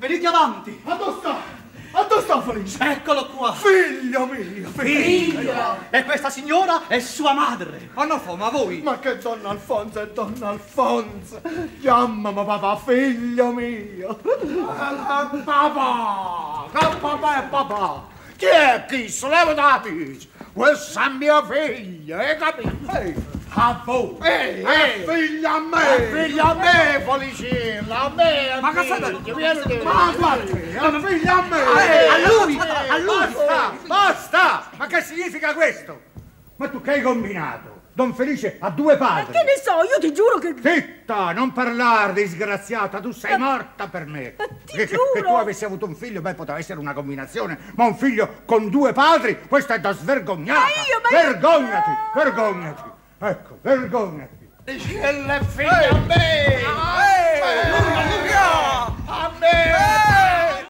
Venite avanti. Addò sta? Addò sta Felice? Eccolo qua. Figlio mio, Figlio! E questa signora è sua madre. 'Onna Fo, ma voi? Ma che Don Alfonso è Don Alfonso? Chiammami papà, figlio mio. Papà, che papà è papà? Chi è chisto? Levate 'a piezzo! Questo è mio figlio, hai capito? A voi! Ehi, Ehi. è figlio a me! È figlio a me, Felicilla, a me! Ma che stai figlio, vieni Ma guarda, è figlio a me! A lui! A lui! Basta, basta! Ma che significa questo? Ma tu che hai combinato? Don Felice ha due padri. Che ne so, io ti giuro che... Zitta, non parlare, disgraziata, tu sei morta per me. Ma ti Che, giuro. che tu avessi avuto un figlio, beh, poteva essere una combinazione, ma un figlio con due padri, questo è da svergognata. Ma io, ma io- Vergognati, vergognati. Ecco, vergognati. È figlio a me!